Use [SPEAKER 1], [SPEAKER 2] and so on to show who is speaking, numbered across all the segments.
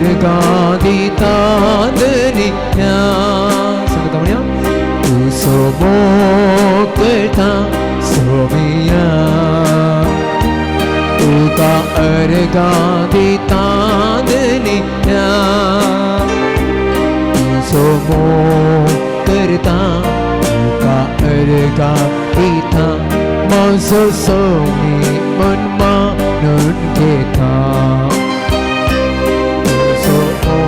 [SPEAKER 1] अर्गां दिता धनिया. सांगता म्हणया, तूं सोमो करता सोमिया, तुका अर्गां दिता धनिया. तूं सोमो करता, तुका अर्गां दिता, म्हजो सोमी मन मानून घेता. तूं सोमो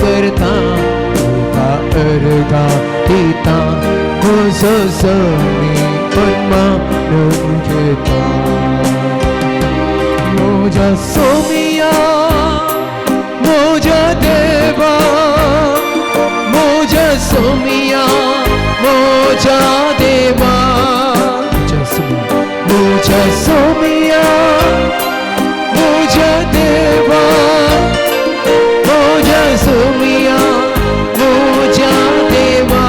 [SPEAKER 1] करता, तुका अर्गां दिता, म्हजो सोमी मन मानून घेता. म्हज्या सोमिया, म्हज्या देवा, म्हज्या सोमिया, म्हज्या देवा, म्हज्या सोमिया, म्हज्या देवा, म्हज्या सोमिया, म्हज्या देवा.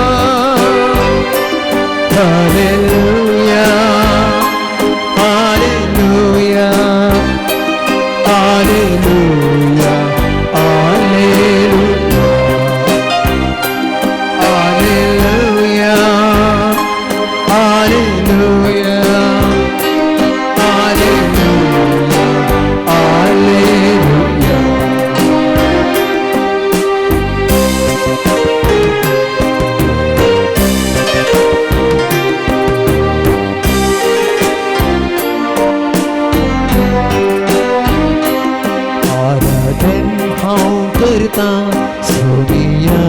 [SPEAKER 1] Hallelujah, hallelujah, hallelujah, hallelujah, hallelujah, hallelujah, hallelujah, hallelujah. आराधन हांव करता सोमिया,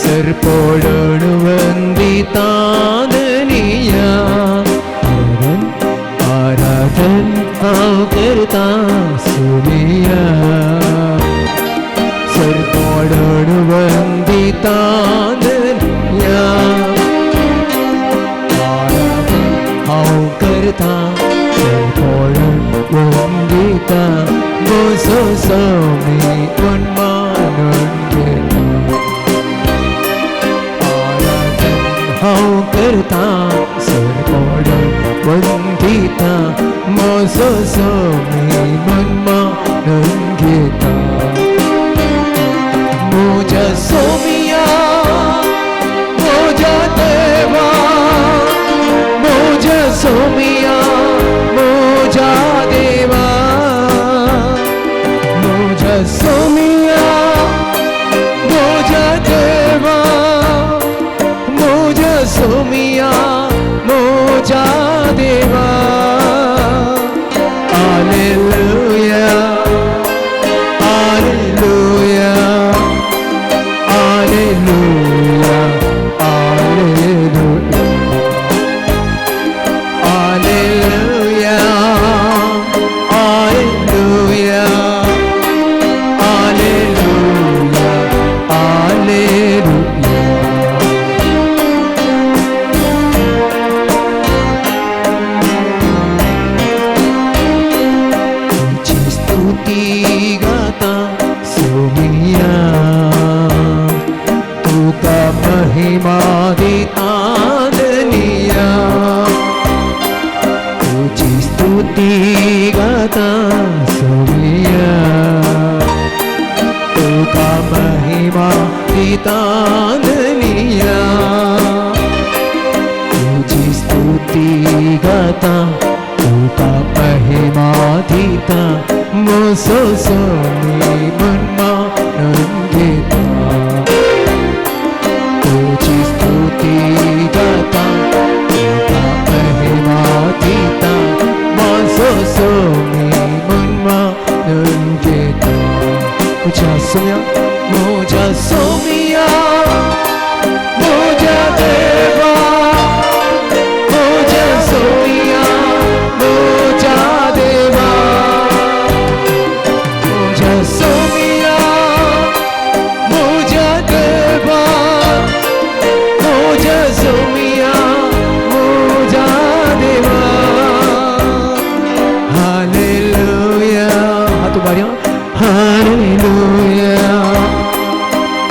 [SPEAKER 1] सरपोडण वंदिता धनिया. आराधन हांव करता सोमिया, सरपोडण वंदिता धनिया. आराधन हांव करता सरपोडण वंदिता, म्हजो स्वामी मन मानून घेता. आराधन हांव करता सरपोडण वंदिता, म्हजो स्वामी मन मानून घेता. म्हज्या सोमिया, म्हज्या देवा, म्हज्या सोमिया, म्हज्या देवा, म्हज्या सोमिया, म्हज्या देवा, म्हज्या सोमिया, म्हज्या देवा. Hallelujah, hallelujah, hallelujah, hallelujah, hallelujah, hallelujah, hallelujah, hallelujah. तुझी स्तुती गाता सोमिया, तुका महिमा दिता धनिया. तुझी स्तुती गाता सोमिया, तुका महिमा दिता धनिया. तुझी स्तुती गाता, तुका महिमा दिता, म्हजो स्वामी मन मानून घेता. तुझी स्तुती गाता, तुका महिमा दिता, म्हजो स्वामी मन मानून घेता. म्हज्या सोम्या, म्हज्या सोमिया, म्हज्या देवा, म्हज्या सोमिया, म्हज्या देवा, म्हज्या सोमिया, म्हज्या देवा, म्हज्या सोमिया, म्हज्या देवा. हालेलुया. हात उबारया. Hallelujah,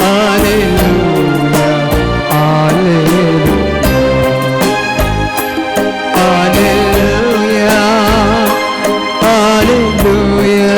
[SPEAKER 1] hallelujah, hallelujah, hallelujah, hallelujah,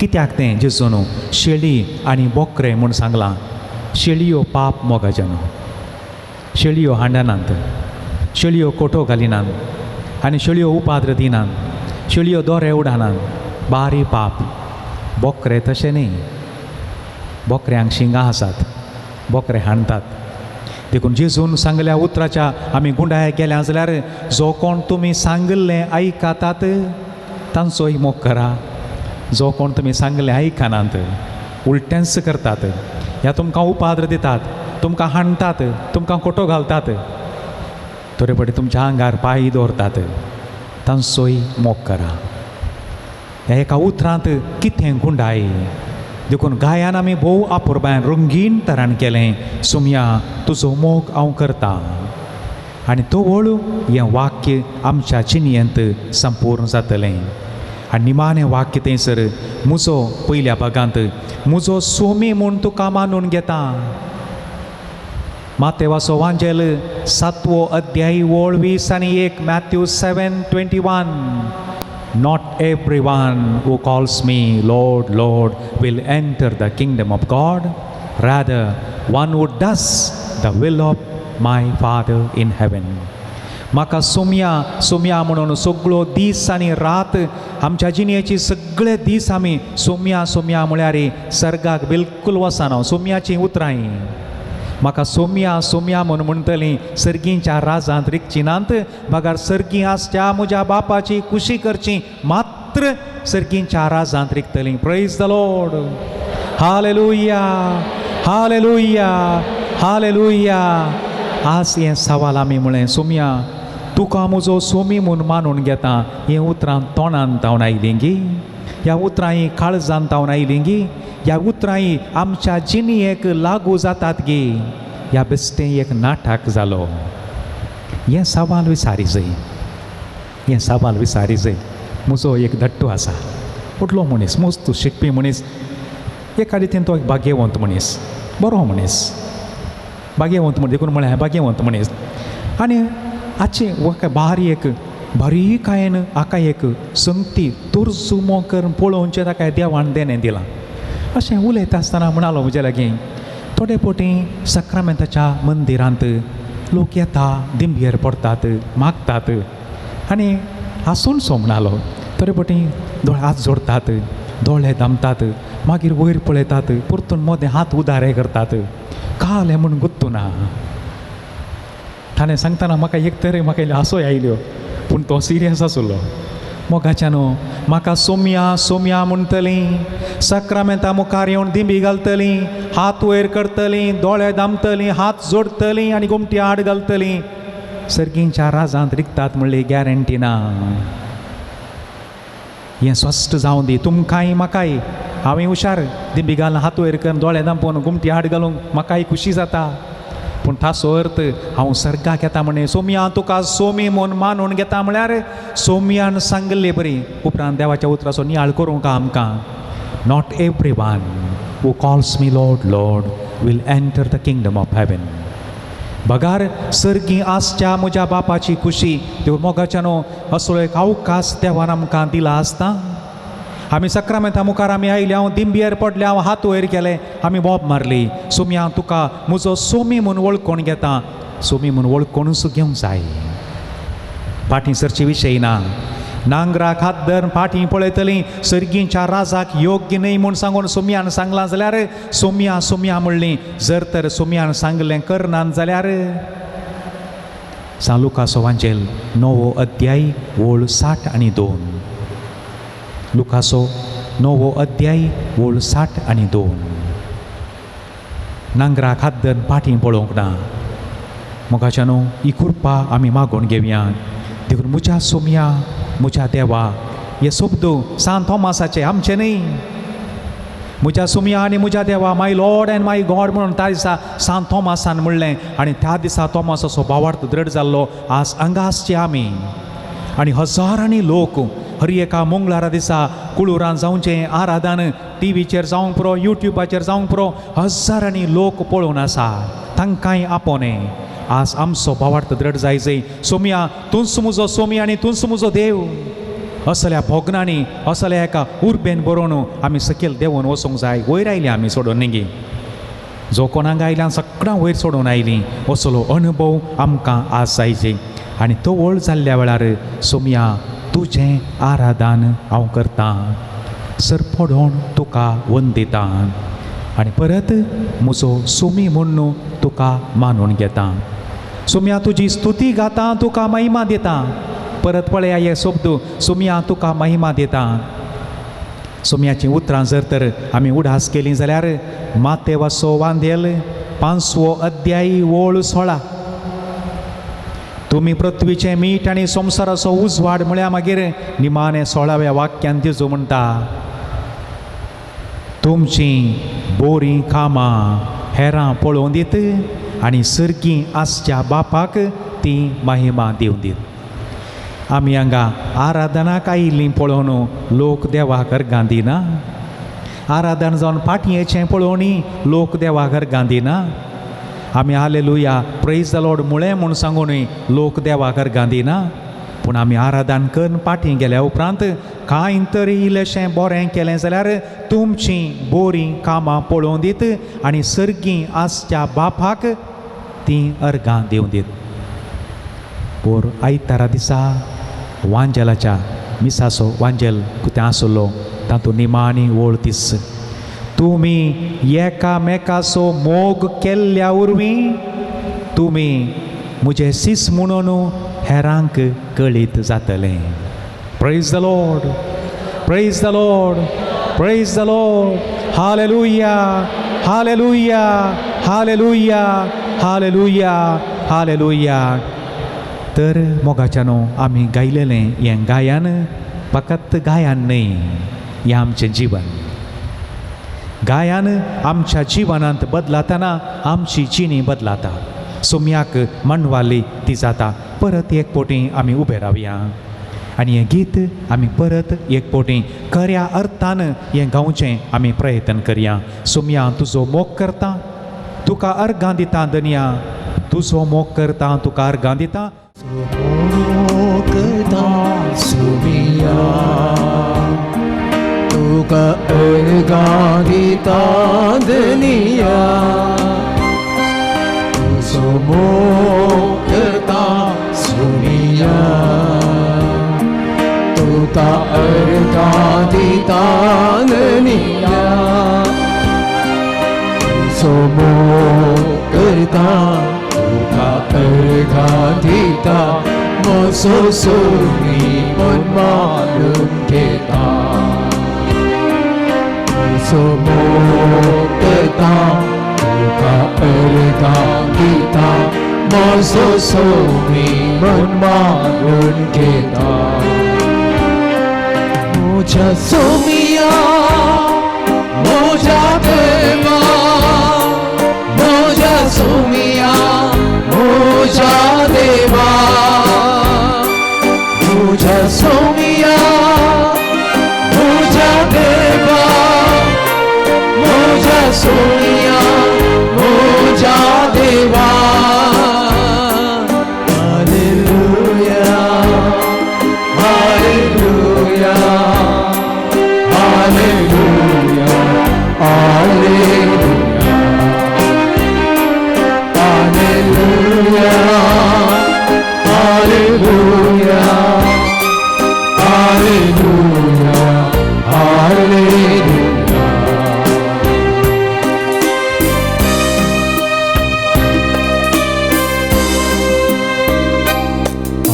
[SPEAKER 2] कित्याक तें जेजून शेळी आनी बोकरे म्हूण सांगलां. शेळयो पाप मोगाच्यान, शेळयो हांडनात, शेळयो कोठो घालिनात आनी शेळयो उपाद्र दिनात, शेळयो दोरे उडानात, बारी पाप. बोकरे तशें न्ही, बोकऱ्यांक शिंगां आसात, बोकरे हाणतात. देखून जेजून सांगल्या उतराच्या आमी गुंडाय गेल्या जाल्यार जो कोण तुमी सांगिल्लें आयकतात तांचोय मोग करा, जो कोण तुमी सांगलें आयकनात उलटेंच करतात, ह्या तुमकां उपाद्र दितात, तुमकां हाणतात, तुमकां कोटो घालतात, थोडे फावटी तुमच्या आंगार पांय दवरतात, तांचोय मोग करा. ह्या एका उतरांत कितें गुंडाय. देखून गायान आमी भोव आपुरबायान रंगीन तरान केलें, सुमया तुजो मोग हांव करता. आनी तवळ हें वाक्य आमच्या जिणेंत संपूर्ण जातलें. आनी निमाणें वाक्य थंयसर म्हजो पयल्या भागांत म्हजो सोमी म्हूण तुका मानून घेता. मातेवाचो वांजेल 7वो अध्याय ओळ 20 आणि 1, Matthew 7:21. Not everyone who calls me Lord, Lord will enter the kingdom of God, rather one who does the will of my Father in heaven. म्हाका सोमया सोमया म्हणून सगळो दीस आनी रात आमच्या जिणेची सगळे दीस आमी सोमया सोमया म्हळ्यार सर्गाक बिलकूल वचना. सोमयाचीं उतरां म्हाका सोमया सोमया म्हूण म्हणटलीं सर्गींच्या राजांत रिगचीं नात, बगर सर्गीं आसच्या म्हज्या बापाची खुशी करची मात्र सर्गींच्या राजांत रिगतलीं. Praise the Lord, hallelujah, hallelujah, hallelujah. आज हें सवाल आमी म्हळें, सोमया तुका म्हजो सोमी म्हूण मानून घेता, हें उतरां तोंडान तावन आयलीं गी, ह्या उतरां ही काळजान तावन आयलीं गी, ह्या उतरां ही आमच्या जिणेक लागू जातात गी, ह्या बेश्टें एक नाटक जालो. हें सवाल विचारी जाय, हें सवाल विचारी जाय. म्हजो एक धट्टो आसा, व्हडलो मनीस, मस्त शिकपी मनीस, एका रितीन तो एक भाग्यवंत मनीस, बरो मनीस, भाग्यवंत म्हण देखून म्हळें भाग्यवंत मनीस. आनी हाचे बारी एक बारीकायेन हाका एक संगती तर्जुमो करून पळोवचें ताका देवान देणें दिलां. अशें उलयता आसतना म्हणालो म्हजे लागीं, थोडे फावटी साक्रामेंताच्या मंदिरांत लोक येता, दिंबयेर पडटात, मागतात आनी हांसून सो म्हणालो, थोडे फावटी दोळे हात जोडटात, दोळे दामतात, मागीर वयर पळयतात, परतून मदें हात उदारे करतात, काल हें म्हूण गुत्तू ना. ताणें सांगतना म्हाका एक तरे म्हाका इल्ल्यो हांसोय आयल्यो, पूण तो सिरियस आसलो. मोगाच्यान म्हाका सोमया सोमया म्हणटलीं, साक्रामेंता मुखार येवन दिंबी घालतलीं, हात वयर करतलीं, दोळे दामतलीं, हात जोडटलीं आनी गोमटी आड घालतलीं, सर्गींच्या राजांत रिगतात म्हणली गॅरंटी ना. हें स्पश्ट जावं दी तुमकांय म्हाकाय. हांवें हुशार दिंबी घालून हात वयर करून दोळे दामपून गुमटी आड घालूंक म्हाकाय खुशी जाता, पूण ताचो अर्थ हांव सर्गाक येता म्हणे सोमया तुका सोमी म्हूण मानून घेता म्हळ्यार सोमयान सांगिल्ले बरी. उपरांत देवाच्या उतराचो नियाळ करूंक आमकां, not every one who calls me Lord Lord will enter the kingdom of heaven, बगार सर्गी आसच्या म्हज्या बापाची खुशी. देव मोगाच्यानो असलो एक अवकाश देवान आमकां दिला आसता. आमी साक्रामेंता मुखार आमी आयले, हांव दिंबयेर पडले, हांव हात वयर केले, आमी बोब मारली, सोमया तुका म्हजो सोमी म्हूण वळखून घेता. सोमी म्हूण वळखुनूच घेवंक जाय, फाटीं सरची विशय ना. नांगराक हात धरून फाटीं पळयतलीं सर्गींच्या राजाक योग्य न्हय म्हूण सांगून सोमयान सांगलां जाल्यार सोमया सोमया म्हणलीं, जर तर सोमयान सांगलें करनात जाल्यार. सांत लुकासो वांजेल 9वो अध्याय ओळ 62, लुकासो 9वो अध्याय ओळ 62. नांगराक हात धरून फाटीं पळोवंक ना. मोगाच्यानो ही कृपा आमी मागून घेवया. देखून म्हज्या सोमया म्हज्या देवा हे शब्द सांत थॉमासाचे, आमचे न्हय. म्हज्या सोमया आनी म्हज्या देवा, my Lord and my God म्हणून त्या दिसा सांत थॉमासान म्हणलें आनी त्या दिसा थॉमासाचो भावार्थ दृढ जाल्लो. आज हांगा आसचे आमी आनी हजारांनी लोक हर एका मंगळारा दिसा कुळूरान जावचें आराधन टिवीचेर जावंक पुरो, युट्युबाचेर जावंक पुरो, हजारांनी लोक पळोवन आसा, तांकांय आपोवणें. आज आमचो भावार्थ दृढ जाय जाय, सोमया तूंच म्हजो सोमी आनी तूंच म्हजो देव. असल्या भोगणांनी असल्या एका उर्बेन बरोवन आमी सकयल देंवून वचूंक जाय. वयर आयली आमी सोडून न्ही, जो कोणाक आयल्या सगळ्यां वयर सोडून आयलीं. असलो अणभव आमकां आज जायचे. आनी तवळ जाल्ल्या वेळार सोमया तुजें आराधन हांव करतां, सरपडोन तुका वंदितां आनी परत म्हजो सोमी म्हूण तुका मानून घेता. सोमया तुजी स्तुती गाता, तुका महिमा दिता. परत पळया हे शब्द, सोमया तुका महिमा दिता. सोमयाचीं उतरां जर तर आमी उडास केलीं जाल्यार मातेवाचो वांदेल 5वो अध्याय ओळ 16, तुमी पृथ्वीचें मीठ आनी संवसाराचो उजवाड म्हळ्यार मागीर निमाणें 16व्या वाक्यान जेजू म्हणटा, तुमचीं बोरीं कामां हेरां पळोवन दीत आनी सर्गीं आसच्या बापाक ती महिमा दिवन दीत. आमी हांगा आराधनाक आयिल्लीं पळोवन लोक देवाक अर्गां दिना, आराधन जावन पाटयेचें पळोवनी लोक देवाक अर्गां दिना, आमी हालेलुया प्रेज the Lord मुळें म्हूण सांगूनय लोक देवाक अर्गां दिना. पूण आमी आराधन करून पाटी गेल्या उपरांत कांय तरी इल्लेशें बरें केलें जाल्यार तुमचीं बोरीं कामां पळोवन दीत आनी सर्गीं आसच्या बापाक तीं अर्गां दिवन दीत. पोर आयतारा दिसा वांजेलाच्या मिसाचो वांजेल कितें आसलो तातूंत निमाणी ओळ तीस, तुमी एकामेकाचो मोग केल्ल्या वरवीं तुमी म्हजे सीस म्हणून हेरांक कळीत जातलें. Praise the Lord, praise the Lord, praise the Lord. Hallelujah, hallelujah, hallelujah, hallelujah, hallelujah. तर मोगाच्यानो आमी गायलेलें हें गायन फकत गायन न्हय, हें आमचें जिवन. गायन आमच्या जिवनांत बदलातना आमची जिणी बदलाता. सोम्याक मनवाली ती जाता. परत एक पोटी आमी उबे रावया आनी हें गीत आमी परत एक पोटी खऱ्या अर्थान हें गावचें आमी प्रयत्न करया. सोम्या तुजो मोग करता, तुका अर्गां दिता दनया, तुजो मोग करता, तुका अर्गां दिता.
[SPEAKER 1] सुमिया तुका अर्गां दिता दनिया, तुजो मोग करता सुमिया, तुका अर्गां दिता दनिया, तुजो मोग करता, तुका अर्गां दिता, म्हजो सोमी मन मानून घेता, तुजो मोग करता, तुका अर्गां दिता, म्हजो सोमी मन मानून घेता. म्हज्या सोमिया म्हज्या देवा, म्हज्या सोमिया म्हज्या देवा, म्हज्या सोमिया म्हज्या देवा, म्हज्या सोमिया म्हज्या देवा. Hallelujah, hallelujah, hallelujah, hallelujah, hallelujah, hallelujah, hallelujah, hallelujah.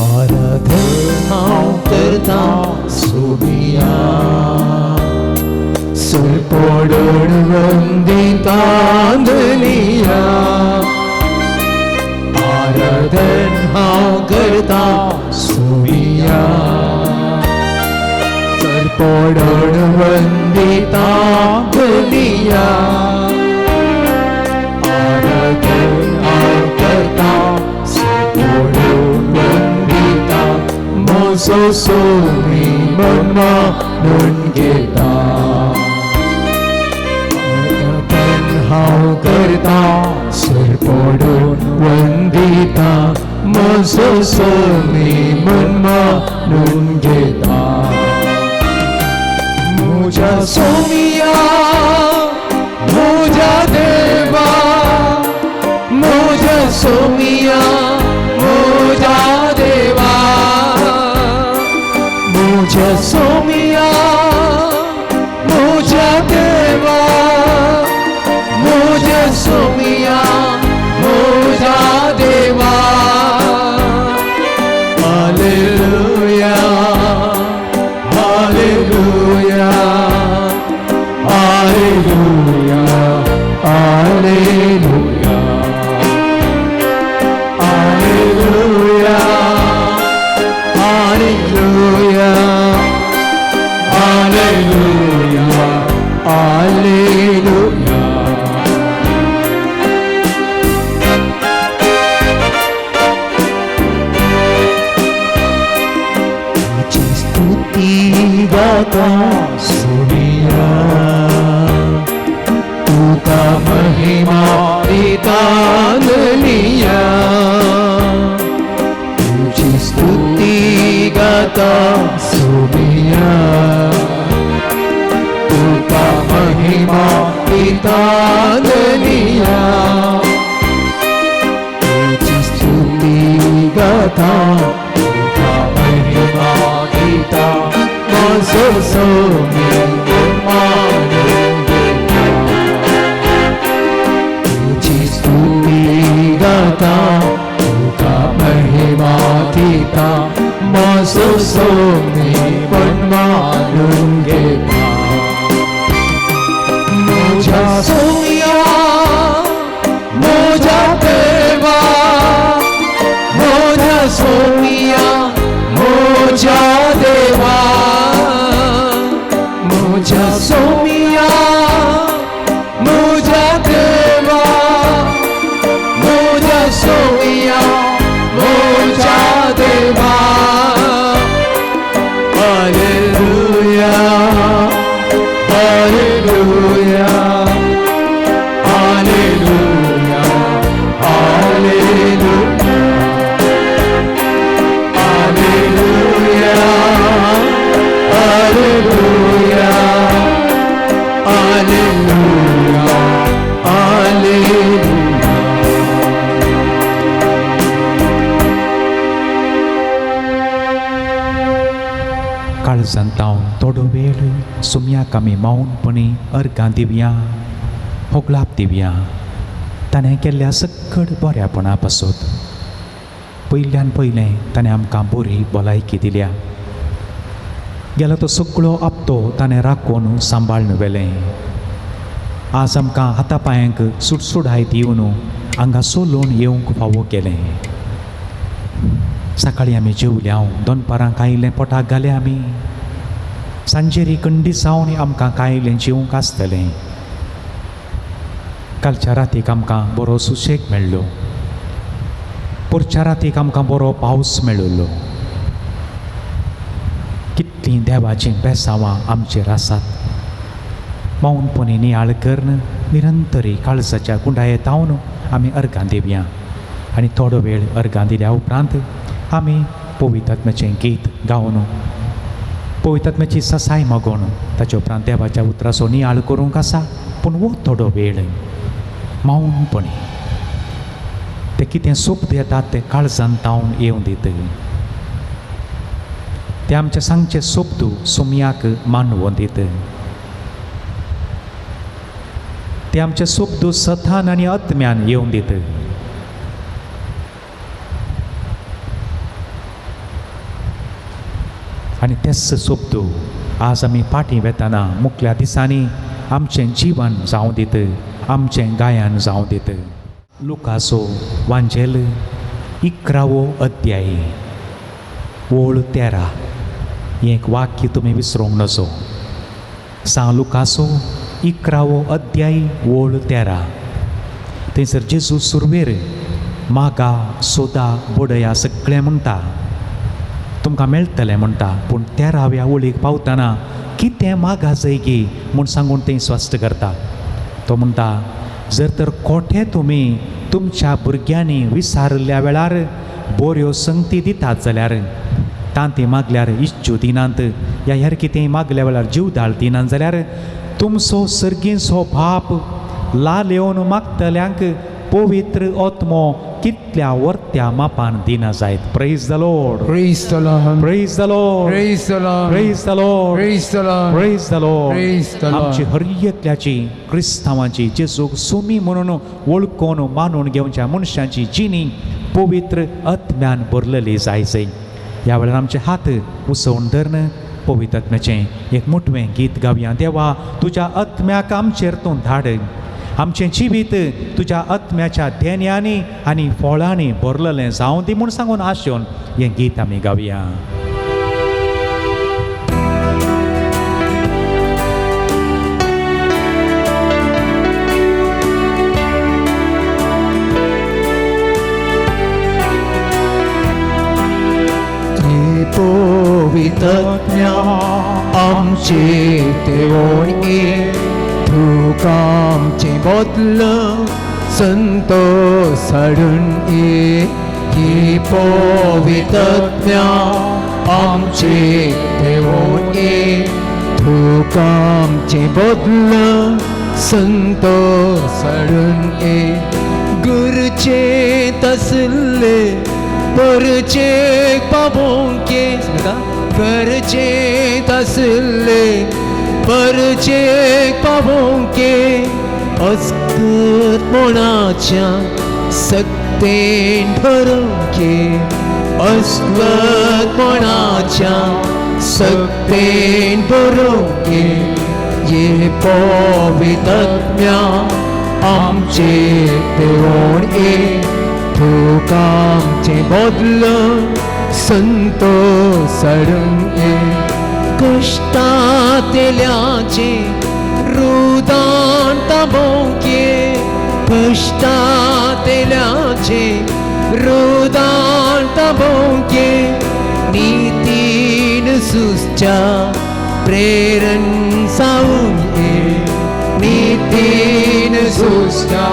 [SPEAKER 1] आराधन हांव करता सोमिया, सुरपोडून वंदिता धनिया, आराधन हांव करता सोमिया, सरपोडून वंदिता धनिया, आराधन हांव करता सरपोडून वंदिता, म्हजो सोमी मन मानून घेता, आराधन हांव करता सरपोडून वंदिता, म्हजो सोमी मन मानून घेता. मुझ्या सोमिया मुझ्या देवा मुझ्या सोमिया मुझ्या देवा मुझ्या सोमिया मुझ्या देवा मुझ्या सोमिया मुझ्या देवा. Hallelujah hallelujah hallelujah hallelujah hallelujah hallelujah hallelujah hallelujah. तुझी स्तुती गाता सुनिया तुका महिमा दितानलिया तुझी स्तुती गाता सुनिया तुका महिमा दितानलिया तुझी स्तुती गाता तुका महिमा दिता म्हजो सोमी मानून घेता. तुझी स्तुती गाता तुका महिमा दिता म्हजो सोमी पण मानून घेता. म्हज्या सोमिया म्हज्या देवा म्हज्या सोमिया म्हज्या देवा म्हज्या सोमिया म्हज्या देवा म्हज्या सोमिया म्हज्या देवा. Hallelujah hallelujah hallelujah hallelujah hallelujah hallelujah hallelujah hallelujah.
[SPEAKER 2] काळजांत तावन थोडो वेळ सुम्याक आमी मौनपणी अर्गां दिवया, होगळाप दिवया ताणें केल्ल्या सक्कड बऱ्यापणा पासत. पयल्यान पयलें ताणें आमकां बरी भलायकी दिल्या. गेलो तो सगळो आपतो ताणें राखून सांबाळून व्हेलें. आज आमकां हाता पांयांक सुटसुडायत येवन हांगा सोलून येवंक फावो केलें. सकाळीं आमी जेवल्या, दनपारां कायलें पोटाक घालें आमी, सांजेरी कंडी जावन आमकां कायलें जेवंक आसतलें. कालच्या रातीक आमकां बरो सुशेग मेळ्ळो, पोरच्या रातीक आमकां बरो पावस मेळिल्लो. कितलीं देवाचीं बेसांवां आमचेर आसात. मौनपणी नियाळ करून निरंतरी काळजाच्या गुंडायेत हावन आमी अर्गां दिवया आनी थोडो वेळ अर्गां दिल्या उपरांत आमी पवित्र आत्म्याचें गीत गावन पवित्र आत्म्याची ससाय मागोवन ताचे उपरांत देवाच्या उतराचो नियाळ करूंक आसा. पूण हो थोडो वेळ मौनपणी ते कितें सोप येतात ते काळजान तावन येवं दित. ते आमचे सांगचे सोपतू सोमयाक मानवोन दित. ते आमचे सोपतू सथान आनी आत्म्यान येवं दित. आनी तेच सोपतू आज आमी फाटीं वेतना मुखल्या दिसांनी आमचें जीवन जावं दित, आमचें गायन जावं दित. लुकासो वांजेल 11वो अध्याय ओळ 13 हें एक वाक्य तुमी विसरूंक नजो. सां लुकासो 11वो अध्याय ओळ 13 थंयसर जेजू सुरवेर मागा सोदा बडया सगळें म्हणटा, तुमकां मेळटलें म्हणटा. पूण 13व्या ओळीक पावतना कितें मागा जय म्हूण सांगून तें स्पश्ट करता. तो म्हणटा, जर तर कोठे तुमी तुमच्या भुरग्यांनी विसारिल्ल्या वेळार बऱ्यो संगती दितात जाल्यार तांती मागल्यार इच्छू दिनात या हेर कितें मागल्या वेळार जीव दाळ दिना जाल्यार तुमचो सर्गींचो बाप लाल येवन मागतल्यांक पवित्र आत्मो कितल्या वर्त्या मापान दिना जायत. Praise the Lord.
[SPEAKER 1] Praise the Lord.
[SPEAKER 2] Praise the Lord.
[SPEAKER 1] Praise the Lord.
[SPEAKER 2] Praise the Lord.
[SPEAKER 1] Praise the Lord.
[SPEAKER 2] Praise the Lord.
[SPEAKER 1] Praise the Lord.
[SPEAKER 2] आमची हर एकल्याची क्रिस्तांवाची जेजूक सुमी म्हणून वळखून मानून घेवच्या मनशांची जिणी पवित्र आत्म्यान भरलेली जाय जाय. ह्या वेळार आमचे हात उसोवन धरून पवित्र आत्म्याचें एक मोटवें गीत गावया. देवा तुज्या आत्म्याक आमचेर तूं धाड, आमचें जिवीत तुज्या आत्म्याच्या देण्यांनी आनी फळांनी भरलेलें जावं दी म्हूण सांगून आशेवन हें गीत आमी गावया.
[SPEAKER 1] पवित्रत्म्या आमचे देवोण ये, तुका आमचें बदल संतोष हाडून ये. ही पवित्रत्म्या आमचे देवोण ये, तुका आमचें बदल संतोष हाडून ये. गुरुचे तसले परचे पावोंके, करचे तसले परचे पावोंके, अस्कत मोणाच्या सक्तेन भरोंके, अस्कत मोणाच्या सक्तेन भरोंके. ये पवित्रत्म्या आमचे देवोण ये, तुका आमचें बदल संतोष हाडून ये. कश्टांतल्याचें रुदान तांबोवंके, कश्टांतल्याचें रुदान तांबोवंके, नितीन सुसच्या प्रेरण जावन ये, नितीन सुसच्या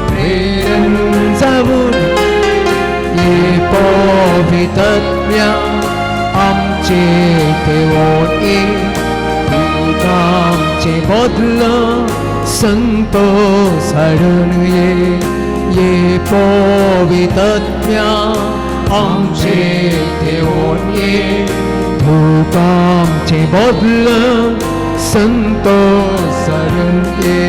[SPEAKER 1] प्रेरण जावन ये. पवित्रत्म्या आमचे देवोण ये, तुका आमचें बदल संतोष हाडून ये. ये पवित्रत्म्या आमचे देवोण ये, तुका आमचें बदल संतोष हाडून ये.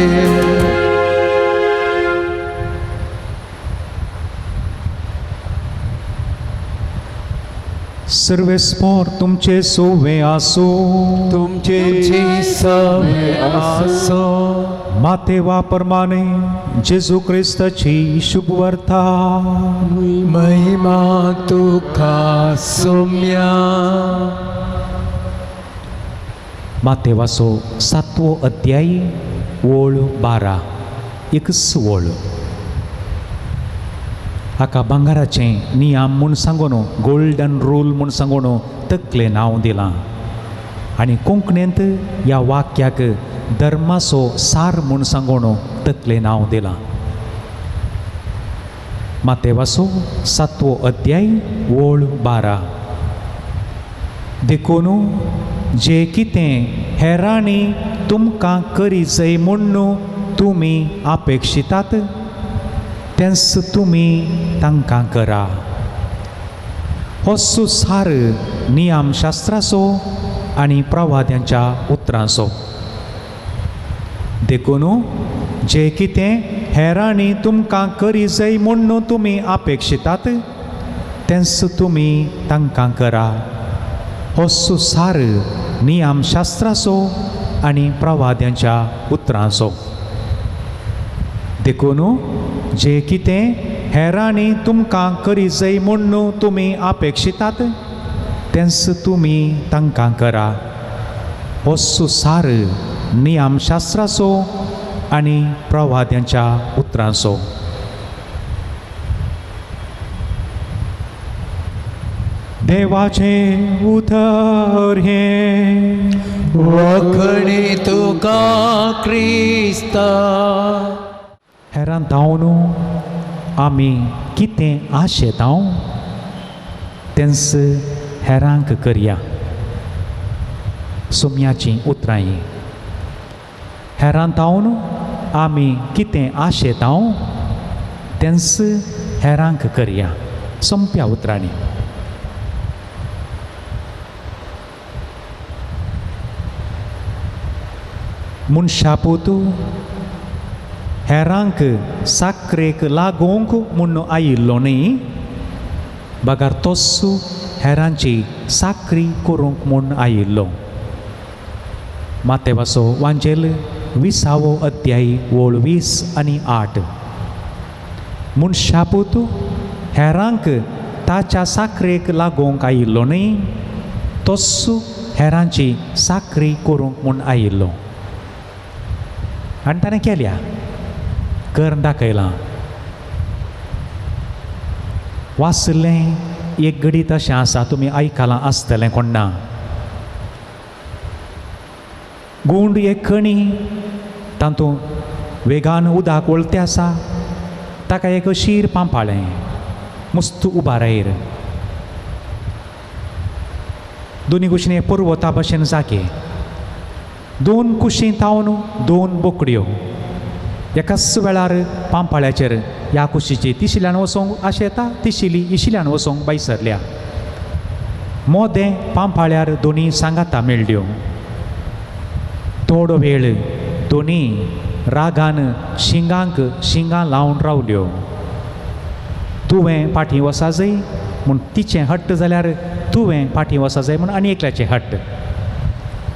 [SPEAKER 2] सर्वेस्पोर तुमचे सोवे आसो,
[SPEAKER 3] तुमचे
[SPEAKER 1] सवे आसो.
[SPEAKER 2] मातेवा परमाने जेजू क्रिस्ताची शुभवार्ता.
[SPEAKER 1] महिमा तुका सोम्या.
[SPEAKER 2] मातेवाचो 7वो अध्याय ओळ 12 एकच ओळ. हाका भांगराचें नियम म्हूण सांगून, गोल्डन रूल म्हूण सांगून तकलें नांव दिलां आनी कोंकणींत ह्या वाक्याक धर्माचो सार म्हूण सांगून तकलें नांव दिलां. मातेवाचो 7वो अध्याय ओळ 12. देखून जे कितें हेरांनी तुमकां करी जाय म्हूण तुमी अपेक्षितात तेंच तुमी तांकां करा. हो सुसार नियमशास्त्राचो आनी प्रवाद्यांच्या उतरांचो. देखून जे कितें हेरांनी तुमकां करी जाय म्हूण तुमी अपेक्षितात तेंच तुमी तांकां करा. हो सुसार नियमशास्त्राचो आनी प्रवाद्यांच्या उतरांचो. देखून जे कितें हेरांनी तुमकां करी जाय म्हूण तुमी अपेक्षितात तेंच तुमी तांकां करा. हो सुसार नियमशास्त्राचो आनी प्रवाद्यांच्या उतरांचो. देवाचें उतर हें.
[SPEAKER 1] वखणी तुका क्रिस्ता.
[SPEAKER 2] हेरां धांवन आमी कितें आशेतांव तेंच हेरांक करया. सोम्याचीं उतरां. हेरां तावन आमी कितें आशेतांव तेंच हेरांक करया. सोंप्या उतरांनी. मनशापूत हेरांक साकरेक लागोवंक म्हूण आयिल्लो न्ही, बगर तोच हेरांची साकरी करूंक म्हूण आयिल्लो. मातेवाचो वांजेल 20वो अध्याय ओळ 20 आनी 8. मनशापूत हेरांक ताच्या साकरेक लागोवंक आयिल्लो न्ही, तोच हेरांची साकरी करूंक म्हूण आयिल्लो. आनी ताणें केल्या, करून दाखयलां. वाचलें एक घडीत अशें आसा, तुमी आयकलां आसतलें कोण्णा. गुंड एक खणी, तातूंत वेगान उदक वळतें आसा, ताका एक अशीर पांपाळें मस्त उबारायर, दोनी कुशीन पर्वता भशेन जागे, दोन कुशी तावन दोन बोकड्यो एकाच वेळार पांपाळ्याचेर ह्या कुशीची तिशिल्यान वचोंक आशेता, तिशिली इशिल्यान वचोंक बायसरल्या. मोदें पांपाळ्यार दोनी सांगाता मेळ्ळ्यो. थोडो वेळ दोनी रागान शिंगांक शिंगां लावन रावल्यो. तुवें फाटीं वसा जाय म्हूण तिचें हट्ट जाल्यार तुवें फाटीं वसा जाय म्हूण आनी एकल्याचें हट्ट.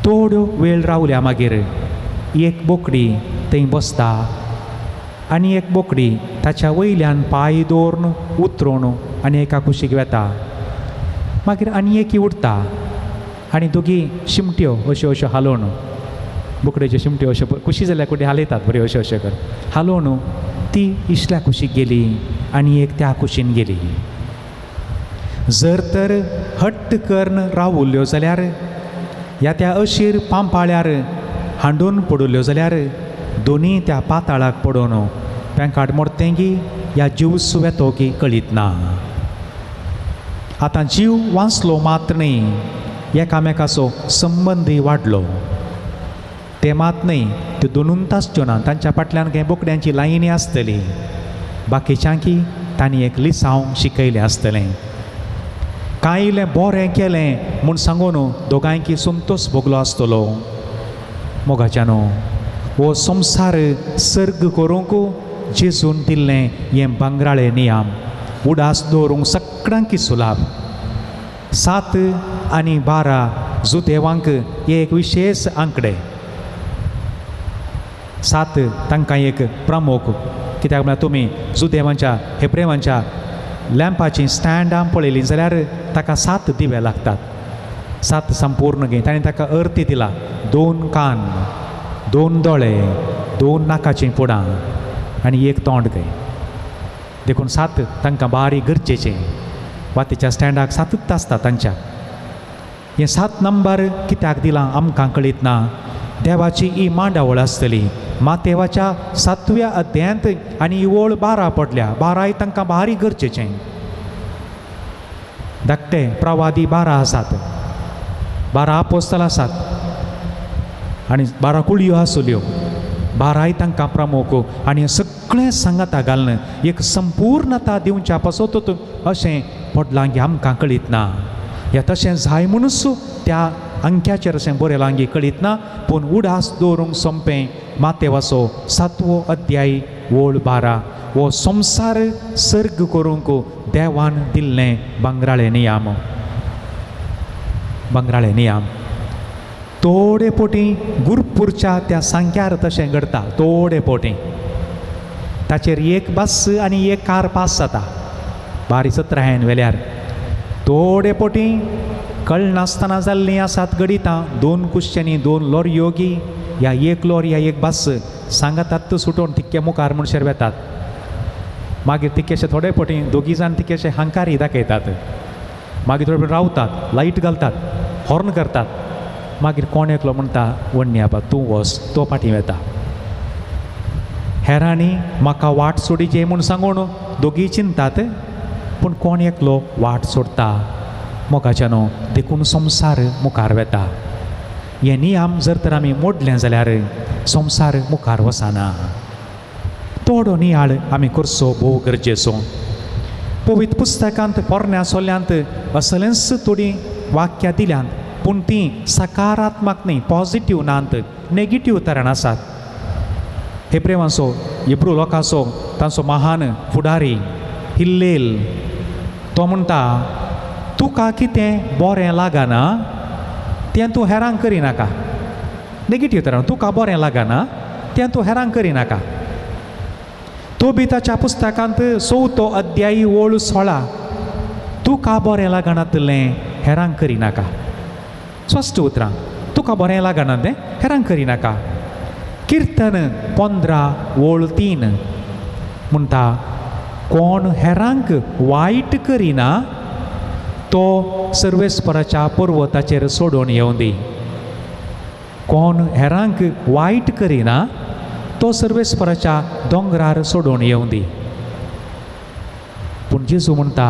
[SPEAKER 2] थोडो वेळ रावल्या मागीर एक बोकडी थंय बसता आनी एक बोकडी ताच्या वयल्यान पांय दवरून उतरून आनी एका कुशीक वेता. मागीर आनी एकी उठता आनी दोगी शिमट्यो अश्यो अश्यो हालोवन, बोकडेच्यो शिमट्यो अश्यो कुशी जाल्यार कुडी हालयतात बऱ्यो अश्यो अश्यो कर हालोवन ती इशल्या कुशीक गेली आनी एक त्या कुशीन गेली. जर तर हट्ट करून रावल्यो जाल्यार ह्या त्या अशीर पांपाळ्यार हांडून पडुल्यो जाल्यार दोनी त्या पाताळाक पडोवन पेंकाट मोडतेंगी ह्या जीव सुवेतो की कळीत ना. आतां जीव वांचलो मात न्ही, एकामेकाचो संबंदय वाडलो. ते मात न्ही, त्यो दोनून आसच्यो ना, तांच्या फाटल्यान कांय बोकड्यांची लायनी आसतली, बाकीच्यांकी तांणी एक लिसांव शिकयलें आसतलें. कांय इल्लें बरें केलें म्हूण सांगून दोगांयकी संतोश भोगलो आसतलो. मोगाच्यानो, हो संवसार सर्ग करूंक जेजून दिल्लें हें भांगराळे नियम उडास दवरूंक सगळ्यांकी सुलाभ. 7 आनी 12 जुदेवांक एक विशेष आंकडे. 7 तांकां एक प्रमुख, कित्याक म्हळ्यार तुमी जुदेवांच्या हेब्रेवांच्या लॅम्पाचीं स्टँडां पळयलीं जाल्यार ताका 7 दिवे लागतात, 7 संपूर्ण घे. ताणें ताका अर्थ दिला, 2 कान, 2 दोळे, 2 नाकाचीं पोडां आनी 1 तोंड घे. देखून 7 तांकां बारीक गरजेचें. वातीच्या स्टँडाक 7 आसता तांच्या. हें 7 नंबर कित्याक दिलां आमकां कळीत ना. देवाची ही मांडावळ आसतली. मातेवाच्या 7व्या अध्यायांत आनी ही ओळ 12 पडल्या. 12 तांकां बारीक गरजेचें. धाकटे प्रवादी 12 आसात, 12 आपोस्तल आसात आनी 12 कुळयो आसल्यो. 12 तांकां प्रमुख आनी सगळें सांगाता घालून एक संपूर्णता दिवच्या पासत अशें पडलां की आमकां कळीत ना. ह्या तशें जाय म्हणूच त्या अंक्याचेर अशें बरयलां की कळीत ना. पूण उडास दवरूंक सोंपें. मातेवाचो 7वो अध्याय ओळ 12 हो संवसार सर्ग करूंक देवान दिल्लें भांगराळे नियम. भांगराळे नियम थोडे पोटी गुरपूरच्या त्या सांक्यार तशें घडता. थोडे पोटी ताचेर एक बस आनी एक कार पास जाता बारी सत्रायन वेल्यार. थोडे पोटी कळनासतना जाल्लीं आसात घडितां. 2 कुश्यांनी 2 लॉरयो गी या 1 लॉरी या 1 बस सांगातात सुटोवन तिक्के मुखार म्हणसर वेतात. मागीर तिक्केशे थोडे पोटी दोगी जाण तिक्केशे हांकारी दाखयतात. मागीर थोडे रावतात, लायट घालतात, हॉर्न करतात. मागीर कोण एकलो म्हणटा, वण्णी आबा तूं वच, तो फाटीं वेता. हेरांनी म्हाका वाट सोडीचे म्हूण सांगून दोगी चिंतात, पूण कोण एकलो वाट सोडटा. मोगाच्यानो, देखून संवसार मुखार वेता. हे नियम जर तर आमी मोडलें जाल्यार संवसार मुखार वचना. थोडो नियाळ आमी करचो भोव गरजेचो. पवित्र पुस्तकांत पोरण्या सोल्यांत असलेंच थोडीं वाक्यां दिल्यांत, पूण तीं सकारात्मक न्ही, पॉजिटीव नात, नेगेटीव तरेन आसात. हेब्रेवांचो, हिब्रू लोकांचो तांचो महान फुडारी हिल्लेल तो म्हणटा, तुका कितें बरें लागना तें तूं हेरांक करिनाका. नेगेटीव तरेन, तुका बरें लागना तें तूं हेरांक करिनाका. तोबिताच्या पुस्तकांत 4 अध्यायी ओळ 16, तुका बरें लागनातलें हेरांक करिनाका. स्पश्ट उतरां, तुका बरें लागना तें हेरांक करिनाका. किर्तन 15 ओळ 3 म्हणटा, कोण हेरांक वायट करिना तो सर्वेस्पराच्या पर्वताचेर सोडून येवं दी. कोण हेरांक वायट करिना तो सर्वेस्पराच्या दोंगरार सोडून येवं दी. पूण जेजू म्हणटा,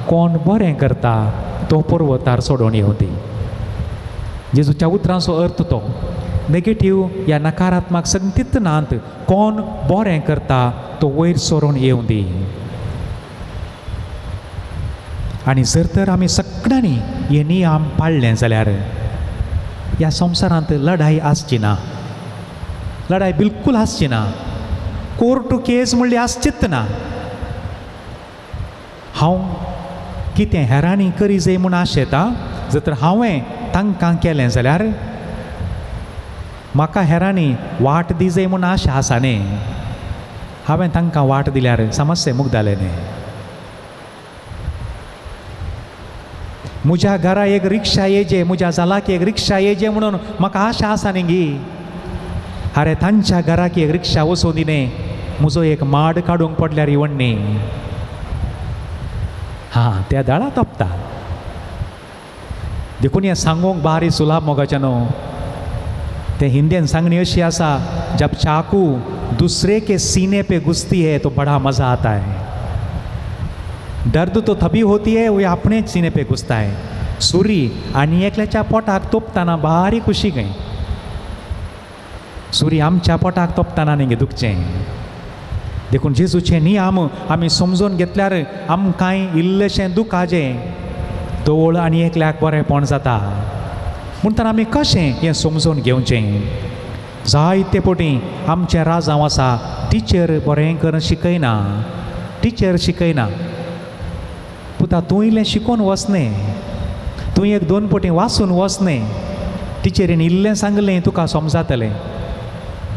[SPEAKER 2] कोण बरें करता तो पर्वतार सोडून येवं दी. जेजूच्या उतरांचो अर्थ तो नेगेटीव या नकारात्मक संगतीत नात. कोण बरें करता तो वयर सरून येवं दी. आनी जर तर आमी सगळ्यांनी हे नियम पाळ्ळे जाल्यार ह्या संवसारांत लढाई आसची ना, लढाई बिलकूल आसची ना, कोर्ट केस म्हणली आसचीच ना. हांव कितें हेरांनी करी जाय म्हूण आशेता, जर तर हांवें तांकां केलें जाल्यार म्हाका हेरांनी वाट दी जाय म्हूण आशा आसा न्ही, हांवें तांकां वाट दिल्यार समस्या मुगदालें न्ही. म्हज्या घरा एक रिक्षा येजे, म्हज्या जालाक एक रिक्षा येजे म्हणून म्हाका आशा आसा न्ही गी. अरे तांच्या घराक एक रिक्षा वचूं दी न्ही, म्हजो एक माड काडूंक पडल्यार इवण न्ही. हां, त्या दाळा तोपता. देखून हें सांगूंक बारी सुलाभ मोगाचें न्हू. तें हिंदीन सांगणी अशी आसा, जब चाकू दूसरे के सीने पे घुसती है तो बड़ा मज़ा आता है. दर्द तो तभी होती है वो अपने सीने पे घुसता है. सुरी आनी एकल्याच्या पोटाक तोपतना भारी खुशी गई. सुरी आमच्या पोटाक तोपतना न्ही गे दुखचें. देखून जेजूचे नियम आमी समजून घेतल्यार आमकांय इल्लेशें दुखाचें तवळ आनी एकल्याक बरेंपण जाता. म्हणटना आमी कशें हें समजून घेवचें? जायते पटी आमचें राजांव आसा, टिचर बरें करून शिकयना, टिचर शिकयना. पुता तूं इल्लें शिकोवन वच न्ही, तूं एक दोन पटी वाचून वच न्ही, टिचरीन इल्लें सांगलें तुका समजातलें.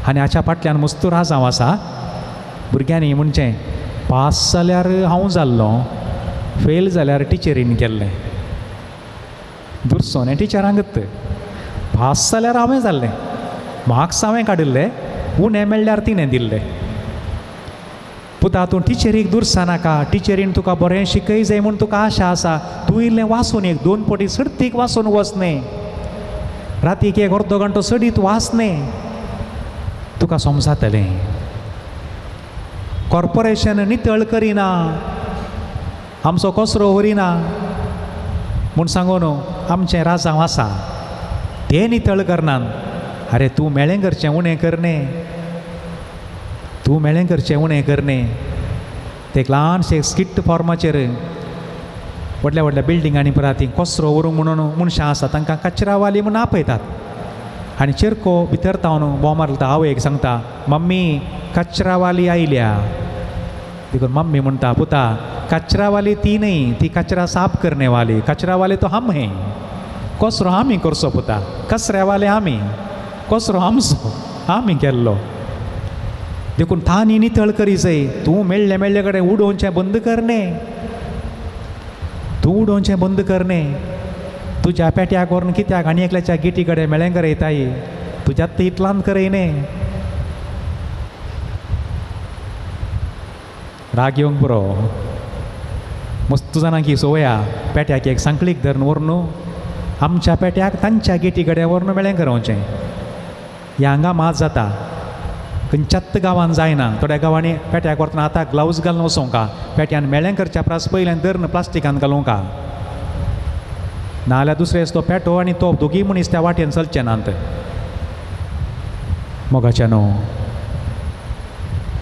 [SPEAKER 2] आनी हाच्या फाटल्यान मस्तू राजांव आसा. भुरग्यांनी म्हणचें पास जाल्यार हांव जाल्लो, फेल जाल्यार टिचरीन केल्लें. दुरसोने टिचरांकच पास जाल्यार हांवें जाल्लें, मार्क्स हांवें काडिल्ले, उणें मेळ्ळ्यार तिणें दिल्ले. पुता तूं टिचरीक दुरसा नाका, टिचरीन तुका बरें शिकय जाय म्हूण तुका आशा आसा. तूं इल्लें वाचून एक दोन पटी सर्तीक वाचून वच न्ही, रातीक एक अर्दो घंटो सडीत वाच न्ही, तुका समजातलें. कॉर्पोरेशन नितळ करिना, आमचो कचरो व्हरिना म्हूण सांगून आमचें राजांव आसा ते नितळ करनात. अरे तूं मेळें करचें उणें करने, तूं मेळें करचें उणें करने. ते एक ल्हानशें स्किट फॉर्माचेर व्हडल्या व्हडल्या बिल्डिंगांनी पळय ती कचरो व्हरूंक म्हणून मनशां आसा, तांकां कचरावाली म्हूण आपयतात. आनी चेरको भितर तावन बोम मारता, आवयक सांगता, मम्मी कचरावाली आयल्या. देखून मम्मी म्हणटा, पुता कचरावाली ती न्ही, ती कचरा साफ करने वाली, कचरावाले तो हम हैं. कचरो आमी करचो पुता, कचऱ्यावाले आमी, कचरो आमचो आमी केल्लो. देखून तांणी नितळ करी जाय. तूं मेळ्ळे मेळ्ळे कडेन उडोवचें बंद करने, तूं उडोवचें बंद करने. तुज्या पेट्याक व्हरून कित्याक आनी एकल्याच्या गेटी कडेन मेळें करयताय, तुज्यात इतल्यान करयने. राग येवंक पुरो. मस्त जाणां की संवया पेट्याक एक सांकळीक धरून व्हरून आमच्या पेट्याक तांच्या गेटी कडेन व्हरून मेळें करवचें. ह्या हांगा मात जाता, खंयच्याच गांवान जायना. थोड्या गांवांनी पेट्याक व्हरतना आतां ग्लावज घालून वचोंका, पेट्यान मेळें करच्या परस पयल्यान धरून प्लास्टिकान घालूंका. नाजाल्यार दुसरे तो पेटो आनी तो दोगी मनीस त्या वाटेन चलचे नात. मोगाच्या न्हू,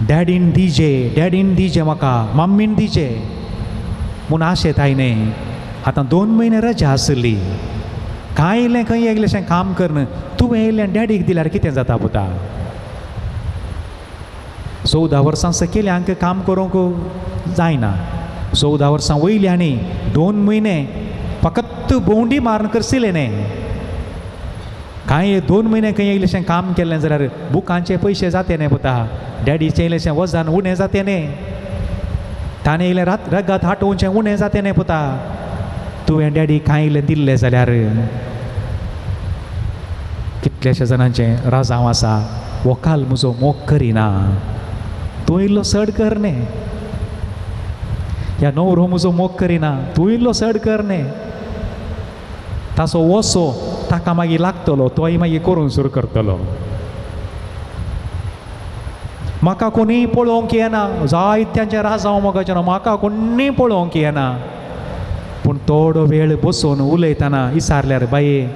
[SPEAKER 2] डॅडीन दिजे, डॅडीन दिजे म्हाका, मम्मीन दिजे म्हूण आशेताय न्ही. आतां 2 म्हयने रजा आसली, कांय इल्लें खंय एकलेशें काम करन तुवें इल्लें डॅडीक दिल्यार कितें जाता पुता? 14 वर्सां सकयल्यांक काम करूंक जायना, 14 वर्सां वयल्यांनी 2 म्हयने फकत भोंवडी मारून करसिलें न्ही. कांय 2 म्हयने खंय इल्लेशें काम केल्लें जाल्यार बुकांचे पयशे जाते न्ही पुता, डॅडीचें इल्लेशें वजन उणें जातें न्ही, ताणें इल्लें रगत हाटोवचें उणें जातें न्ही पुता. तुवें डॅडी कांय इल्लें दिल्लें जाल्यार कितल्याश्या जाणांचें राजांव आसा, वोकाल म्हजो मोग करिना, तूं इल्लो चड कर न्ही, ह्या न्हवरो म्हजो मोग करिना, तूं इल्लो चड कर न्ही. ताचो वसो ताका मागीर लागतलो, तोय मागीर करूंक सुरू करतलो. म्हाका कोणीय पळोवंक येना, जायत्यांचें राजांव मोगाचें, म्हाका कोणीय पळोवंक येना. पूण थोडो वेळ बसून उलयतना विचारल्यार, बाये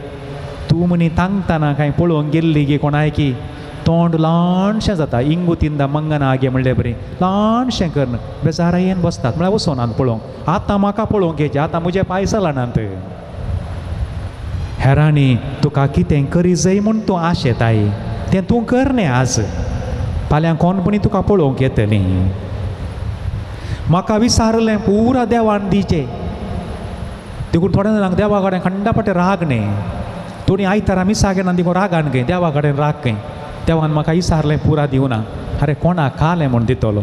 [SPEAKER 2] तूं म्हणी तांगतना कांय पळोवंक गेल्ली गे कोणायकी, तोंड ल्हानशें जाता, इंगू तिंदा मंगना आगे म्हणले बरी ल्हानशें करन बेजारायेन बसतात, म्हळ्यार वचोनात पळोवंक. आतां म्हाका पळोवंक येचें, आतां म्हजें पांय चलनात. हेरांनी तुका कितें करी जाय म्हूण तूं आशेताय तें तूं कर न्ही आज, फाल्यां कोणपणी तुका पळोवंक येतलीं. म्हाका विचारलें पुरा देवान दिचें, देखून थोड्या जाणांक देवा कडेन खंडापटे राग न्ही. थोडीं आयतारा मिसाक येना देखून रागान खंय देवा कडेन राग खंय, देवान म्हाका विचारलें पुरा दिवना. आरे कोणाक खालें म्हूण दितलो?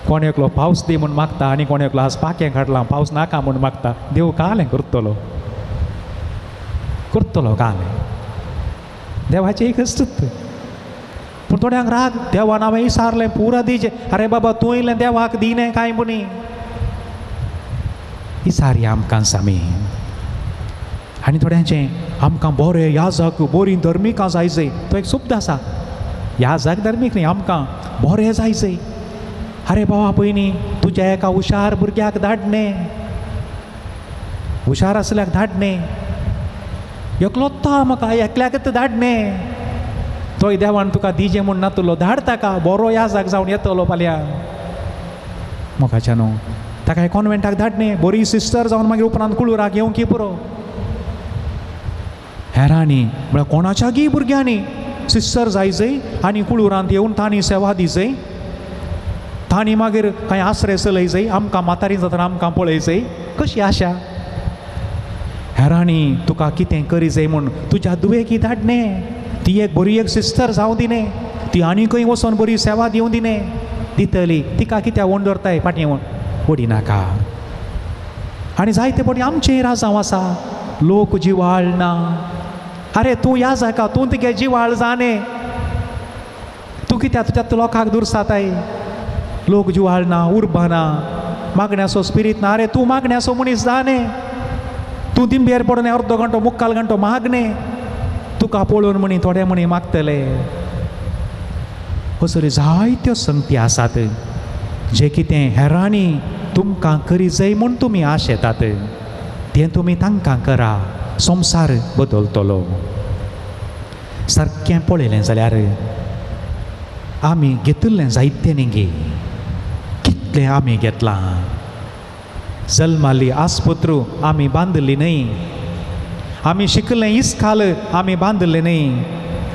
[SPEAKER 2] कोण एकलो पावस दी म्हूण मागता आनी कोण एकलो आज पाखें काडलां पावस नाका म्हूण मागता. देव कालें करतलो, करतलो कालें, देवाचें एक अस्तित्व. पूण थोड्यांक राग, देवान हांवें विचारलें पुरा दिचें, अरे बाबा तूं इल्लें देवाक दिने कांय पुणी विचारया आमकां सामी. आनी थोड्यांचें आमकां बरें याजक बरीं धर्मिकां जाय जाय, तो एक शब्द आसा, याजक धर्मीक न्ही, आमकां बरें जाय जाय. अरे बाबा पयलीं तुज्या एका हुशार भुरग्याक धाडणे, हुशार आसल्याक धाडणे, एकलोच म्हाका एकल्याकच धाडणे, तोय देवान तुका दिजे म्हूण नातलो, धाड ताका, बरो याजक जावन येतलो फाल्यां. मोगाच्या न्हू, ताका कॉन्वेंटाक धाडणे, बरी सिस्टर जावन मागीर उपरांत कुळूराक येवंक पुरो. हेरांनी म्हळ्यार कोणाच्या गी भुरग्यांनी सिस्टर जाय जाय आनी कुळूरांत येवन तांणी सेवा दी जाय, तांणी मागीर कांय आसरे चलय जाय, आमकां म्हातारी जातना आमकां पळय जाय, कशी आशा. हेरांनी तुका कितें करी जाय म्हूण तुज्या दुवेकी धाडणे, ती एक बरी एक सिस्टर जावं दिने, ती आनी खंय वचोन बरी सेवा दिवं दिने, दितली तिका कित्याक ओण दवरताय फाटीं ओडिनाका. आनी जायते फावटी आमचें राजांव आसा, लोक जिवाळ ना. अरे तूं या जाका, तूं तुगे जिवाळ जाने, तूं कित्याक तुज्या लोकांक दुरसाताय? लोक जिवाळ ना, उर्बा ना, मागण्याचो स्पिरीत ना. अरे तूं मागण्याचो मनीस जाने, तूं दिंबेर पडून अर्दो घंटो मुक्काल घंटो मागणे, तुका पळोवन म्हणी थोडे म्हणी मागतले. असले जायत्यो संगती आसात जे कितें हेरांनी तुमकां करी जाय म्हूण तुमी आशेतात तें तुमी तांकां करा, संवसार बदलतलो. सारकें पळयलें जाल्यार आमी घेतिल्लें जायतें न्ही, कितलें आमी घेतलां. जल्माली आस्पत्र आमी बांदिल्ली न्हय, आमी शिकलें इस्काल आमी बांदिल्लें न्हय,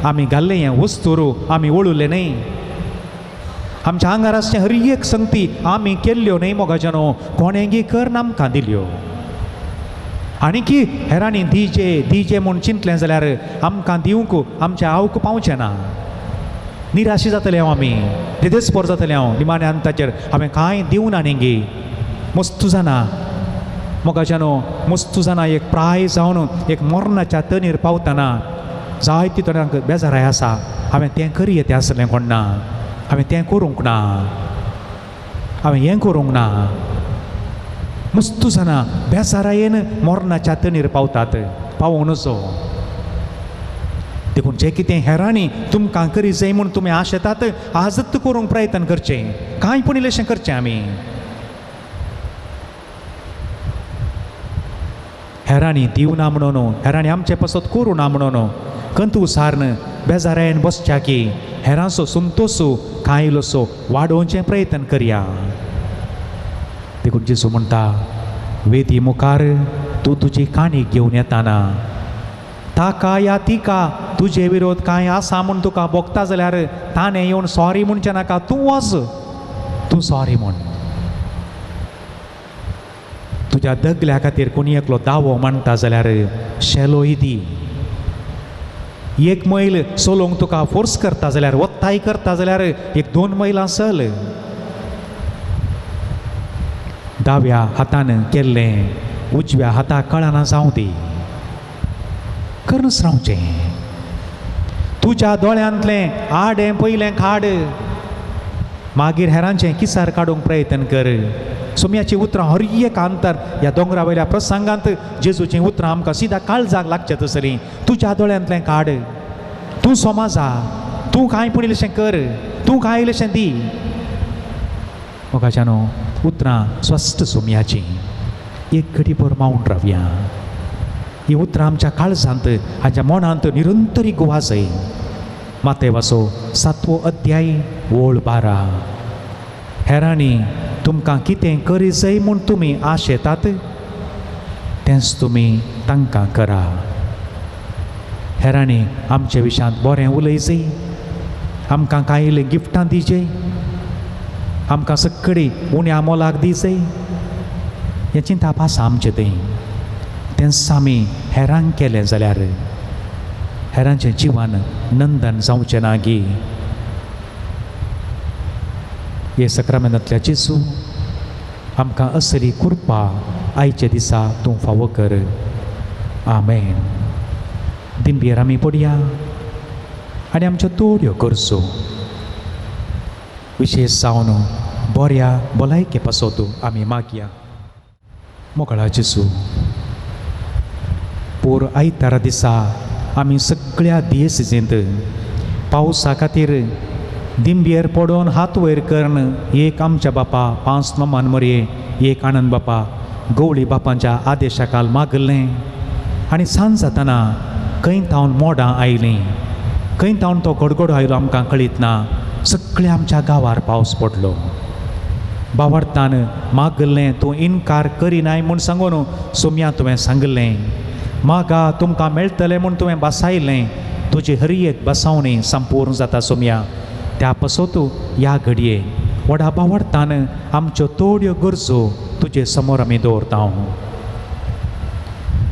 [SPEAKER 2] आमी घाल्लें हें वस्तूर आमी वळुल्लें न्हय, आमच्या आंगार आसचें हर एक संगती आमी केल्ल्यो न्हय मोगाच्या न्हू, कोणेंगी कर आमकां दिल्यो. आनी की हेरांनी दिजे दिजे म्हूण चिंतलें जाल्यार आमकां दिवंक आमच्या आवक पावचें ना, निराशी जातलें हांव, आमी दिदेस्पोर जातलें हांव. निमाण्या अंताचेर हांवें कांय दिवना न्ही, मस्तू जाणा मोगाच्या न्हू, मस्तू जाणा एक प्राय जावन एक मरणाच्या तणीर पावतना जायती थोड्यांक बेजाराय आसा, हांवें तें करी येतें आसलें कोण ना, हांवें तें करूंक ना, हांवें हें करूंक ना. मस्तू जाणा बेजारायेन मरणाच्या तणीर पावतात, पावोवं नजो. देखून जें कितें हेरांनी तुमकां करी जाय म्हूण तुमी आशेतात आजच करूंक प्रयत्न करचें, कांय पूण इल्लेशें करचें आमी. हेरांनी दिवना म्हणून, हेरांनी आमचे पासत करूं ना म्हणून कंतू सारन बेजारायन बसच्या की हेरांचो संतोसू कांय इल्लोसो वाडोवचें प्रयत्न करया. देखून जेजू म्हणटा, वेदी मुखार तूं तुजी काणी घेवन येताना ताका या तिका तुजे विरोध कांय आसा म्हूण तुका भोगता जाल्यार ताणें येवन सॉरी म्हणचें नाका, तूं वच, तूं सॉरी म्हण. तुज्या दगल्या खातीर कोणी एकलो दावो मांडटा जाल्यार शेलोय दी. एक मैल चलोवंक तुका फोर्स करता जाल्यार, वत्ताय करता जाल्यार एक 2 मैलां चल. दाव्या हातान केल्लें उजव्या हाताक कळना जावं दी, करूनच रावचें. तुज्या दोळ्यांतलें आडें पयलें खाड, मागीर हेरांचें किसार काडूंक प्रयत्न कर. सोम्याचीं उतरां हर एक अंतर ह्या दोंगरा वयल्या प्रसंगांत जेजूचीं उतरां आमकां सिदा काळजाक लागचें तसलीं. तुज्या दोळ्यांतलें काड, तूं सोमाजा, तूं कांय पूण इल्लेशें कर, तूं कांय इल्लेशें दी. मोगाच्यानो उतरां स्वस्थ सोम्याचीं एक घडी भर मावन रावया. हीं उतरां आमच्या काळजांत हाच्या मनांत निरंतरी गुवाजय. मातेवाचो 7वो अध्याय ओळ 12. हेरांनी तुमकां कितें करीजय म्हूण तुमी आशेतात तेंच तुमी तांकां करा. हेरांनी आमचे विशयांत बरें उलयजय, आमकां कांय इल्लीं गिफ्टां दिजय, आमकां सक्कडी उण्या मोलाक दिजय, हें चिंताप आसा आमचें थंय. तेंच आमी हेरांक केलें जाल्यार हेरांचें जिवन नंदन जावचें ना गी. हे सक्रामेंतांतल्या जेजू आमकां असली कृपा आयच्या दिसा तूं फावो कर. आमेन. दिंबेर आमी पडया आनी आमच्यो तोड्यो करचो, विशेश जावन बऱ्या भलायके पासत आमी मागया. मोगळा जेजू, पोर आयतारा दिसा आमी सगळ्या दियेसिजींत पावसा खातीर दिंबेर पडोवन हात वयर करून एक आमच्या बापा 5 नमान मरये, एक आनंद बापा गवळी बापांच्या आदेशा खाल मागलें आनी सांज जातना खंय थावन मोडां आयलीं, खंय थावन तो गडगडो आयलो आमकां कळीत ना. सगळ्या आमच्या गांवार पावस पडलो. बावडतान मागलें तूं इनकार करिनाय म्हूण सांगून सोम्या तुवें सांगलें, मागा तुमकां मेळटलें म्हूण तुवें बसायलें. तुजी हर एक बसावणी संपूर्ण जाता सोम्या. त्या पासत ह्या घडये व्हडा बावडतान आमच्यो थोड्यो गरजो तुजे समोर आमी दवरता.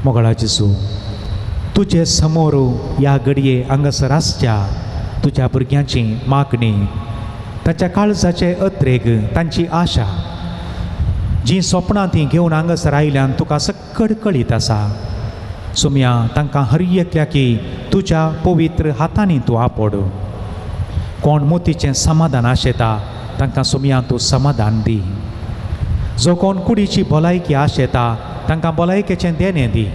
[SPEAKER 2] मोगळा जेजू, तुजे समोर ह्या घडये हांगासर आसच्या तुज्या भुरग्यांची मागणी, ताच्या काळजाचे अत्रेग, तांची आशा, जीं सपनां तीं घेवन हांगासर आयल्यान तुका सक्कड कळीत आसा. सोम्या तांकां हर एकल्या की तुज्या पवित्र हातांनी तूं आपोड. कोण मोतीचें समाधान आशेता तांकां सोम्या तूं समाधान दी. जो कोण कुडीची भलायकी आशेता तांकां भलायकेचें देणें दी.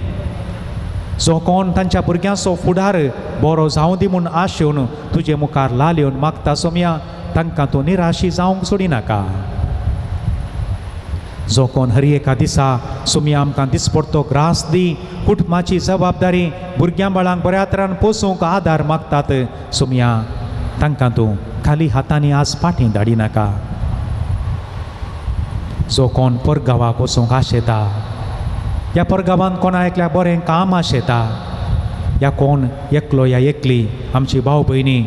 [SPEAKER 2] जो कोण तांच्या भुरग्यांचो फुडार बरो जावं दी म्हूण आशेवन तुजे मुखार लाल येवन मागता सोम्या, तांकां तूं निराशी जावंक सोडिनाका. जो कोण हर एका दिसा सोम्या आमकां दिसपडतो ग्रास दी, कुटुंबाची जबाबदारी भुरग्यां बाळांक बऱ्या तरान पोसूंक आदार मागतात सोम्या, तांकां तूं खाली हातांनी आज फाटीं धाडिनाका. जो कोण परगांवाक वचूंक आशेता, ह्या परगांवांत कोणा एकल्या बरें काम आशेता, ह्या कोण एकलो या एकली आमची भाव भयणी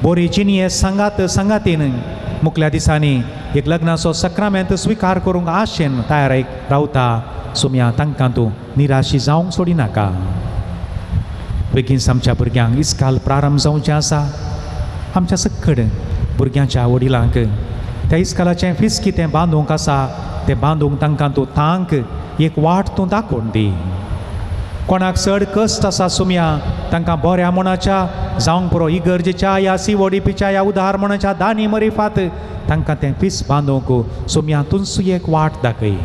[SPEAKER 2] बरी जिणये सांगात सांगातीन मुखल्या दिसांनी एक लग्नाचो सक्रामेंत स्विकार करूंक आशेन तयार रावता सोम्या, तांकां तूं निराशी जावंक सोडिनाका. बेगीन आमच्या भुरग्यांक इस्काल प्रारंभ जावचें आसा. आमच्या सक्कड भुरग्यांच्या वडिलांक त्या इस्कालाचें फीस कितें बांदूंक आसा तें बांदूंक तांकां तूं तांक एक वाट तूं दाखोवन दी. कोणाक चड कश्ट आसा सोम्या, तांकां बऱ्या मनाच्या जावंक पुरो इगर्जेच्या या सिवोडीपीच्या या उदार मनाच्या दानी मरिफात तांकां तें फीस बांदूंक सोम्या तुंच एक वाट दाखय.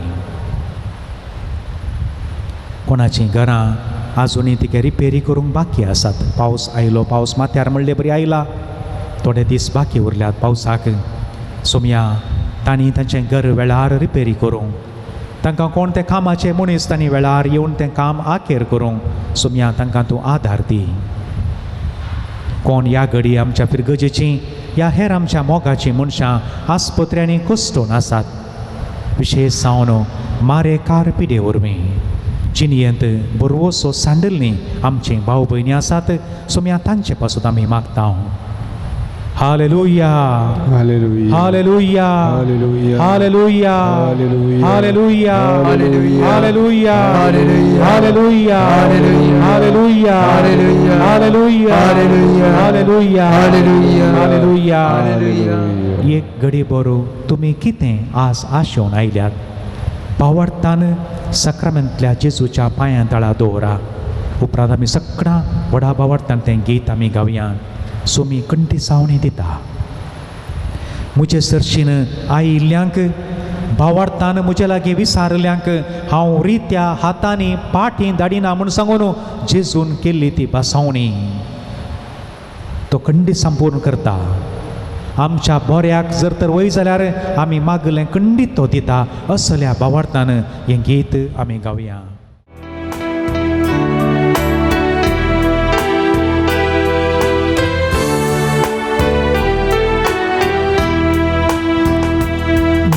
[SPEAKER 2] कोणाचीं घरां आजुनूय तिके रिपेरी करूंक बाकी आसात. पावस आयलो, पावस माथ्यार म्हणले बरी आयला, थोडे दीस बाकी उरल्यात पावसाक. सोम्या तांणी तांचें घर वेळार रिपेरी करूंक, तांकां कोण ते कामाचे मनीस तांणी वेळार येवन तें काम आखेर करूंक सोम्या तांकां तूं आदार दी. कोण ह्या घडी आमच्या फिरगजेचीं या हेर आमच्या मोगाचीं मनशां आस्पत्र्यांनी कश्टून आसात, विशेश जावन मारेकार पिडे वरवीं जिणयेंत बरवसो सांडल्लीं आमचीं भाव भयणी आसात, सोम्या तांचे पासून आमी मागता. Hallelujah,
[SPEAKER 3] hallelujah,
[SPEAKER 2] hallelujah, hallelujah, hallelujah, hallelujah, hallelujah, hallelujah, hallelujah, hallelujah, hallelujah. एक घडी बरो तुमी कितें आज आशेवन आयल्यात, पावडतान साक्रामेंतल्या जेजूच्या पांयां तळा दवरा. उपरांत आमी सगळां व्हडा बावडतान तें गीत आमी गावया. सोमी कंठी सावणी दिता. म्हजे सरशीन आयिल्ल्यांक भावार्थान म्हजे लागीं विसारल्यांक हांव रित्या हातांनी पाटी धाडिना म्हूण सांगून जेजून केल्ली ती बसावणी तो खंडी संपूर्ण करता. आमच्या बोऱ्याक जर तर वय जाल्यार आमी मागलें खंडीत तो दिता. असल्या भावार्थान हें गीत आमी गावया.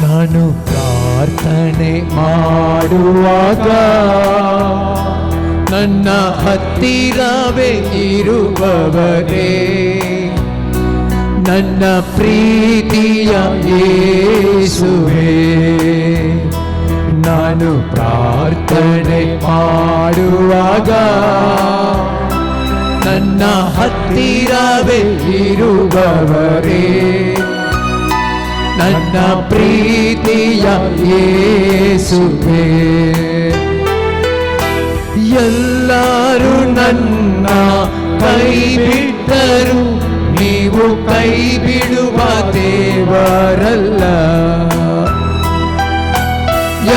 [SPEAKER 1] ನಾನು ಪ್ರಾರ್ಥನೆ ಮಾಡುವಾಗ ನನ್ನ ಹತ್ತಿರವೇ ಇರುವವರೇ, ನನ್ನ ಪ್ರೀತಿಯ ಯೇಸುವೇ, ನಾನು ಪ್ರಾರ್ಥನೆ ಮಾಡುವಾಗ ನನ್ನ ಹತ್ತಿರವೇ ಇರುವವರೇ, ನನ್ನ ಪ್ರೀತಿಯ ಯೇಸುವೇ. ಎಲ್ಲರೂ ನನ್ನ ಕೈ ಬಿಟ್ಟರು, ನೀವು ಕೈ ಬಿಡುವ ದೇವರಲ್ಲ.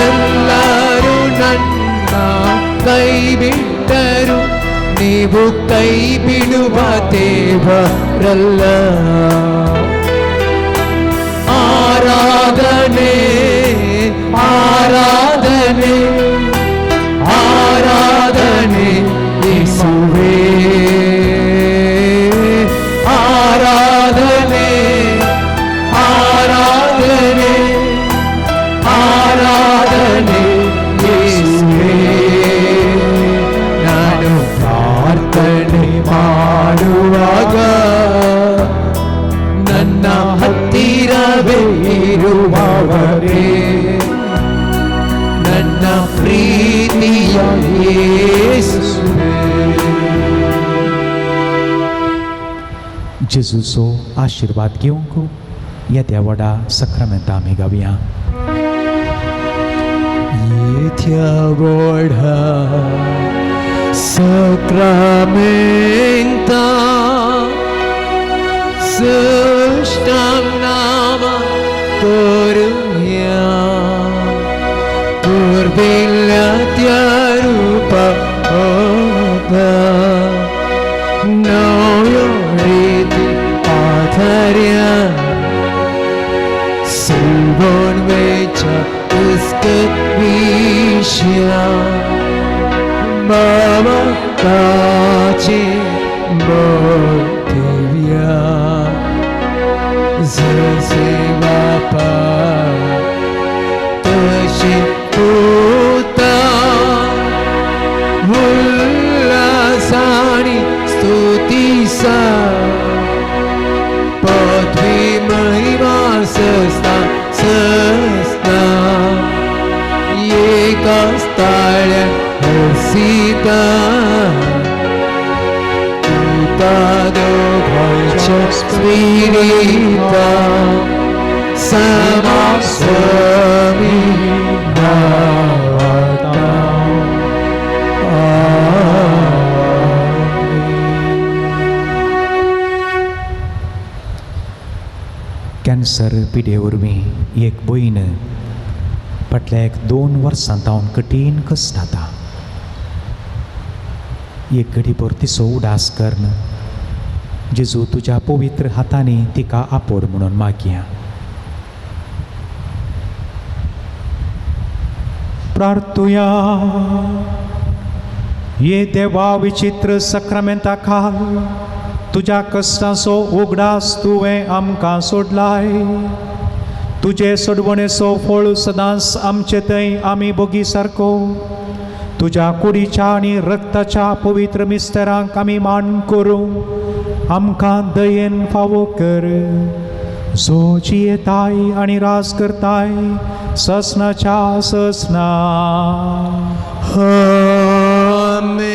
[SPEAKER 1] ಎಲ್ಲರೂ ನನ್ನ ಕೈ ಬಿಟ್ಟರು, ನೀವು ಕೈ ಬಿಡುವ ದೇವರಲ್ಲ. ಆರಾಧನೆ, ಆರಾಧನೆ, ಆರಾಧನೆ ಯೇಸುವೇ, ಆರಾಧನೆ, ಆರಾಧನೆ, ಆರಾಧನೆ ಯೇಸುವೇ. ನಾನು ಪ್ರಾರ್ಥನೆ ಮಾಡುವಾಗ ನನ್ನ ಹತ್ತಿರವೇ ಇರುವವರೇ, ನನ್ನ ಪ್ರೀತಿಯ ಯೇಸುವೇ.
[SPEAKER 2] जेजूचो आशिर्वाद घेवंक येद्या व्हडा साक्रामेंता आमी गावया.
[SPEAKER 1] येद्या व्हडा साक्रामेंता सुष्टां नामा करुया, पुर्विल्ल्या त्या रूपा होता नव्यो रिती आधार्या, सुवर्ण वेच्या पुस्तक विषया, बाबा ताचे बोलतेव्या, जसे बापा तसे पुता, उल्हासानी स्तुतीसा, पृथ्वी महिमा सस्ता सस्ता, एका स्थाळ्या हसीता, तुता दोघांच्या स्पिरिता, समास्वामी नावाता.
[SPEAKER 2] कॅन्सर पिडे वरवीं एक भयण फाटल्या एक 2 वर्सां तावन कठीण कश्ट जाता. एक घडीभर तिचो उडास करून जेजू तुज्या पवित्र हातांनी तिका आपोड म्हणून मागया. प्रार्थुया. ये देवा विचित्र सक्रामेंता खाल तुज्या कश्टांचो उगडास तुवें आमकां सोडलाय. तुजे सोडवणेचो फळ सदांच आमचे थंय आमी बोगी सारको तुज्या कुडीच्या आनी रक्ताच्या पवित्र मिस्तरांक आमी मान करूं आमकां दयेन फावो कर. जो जियेताय आनी राज करताय ससनाच्या ससना.
[SPEAKER 1] आमेन.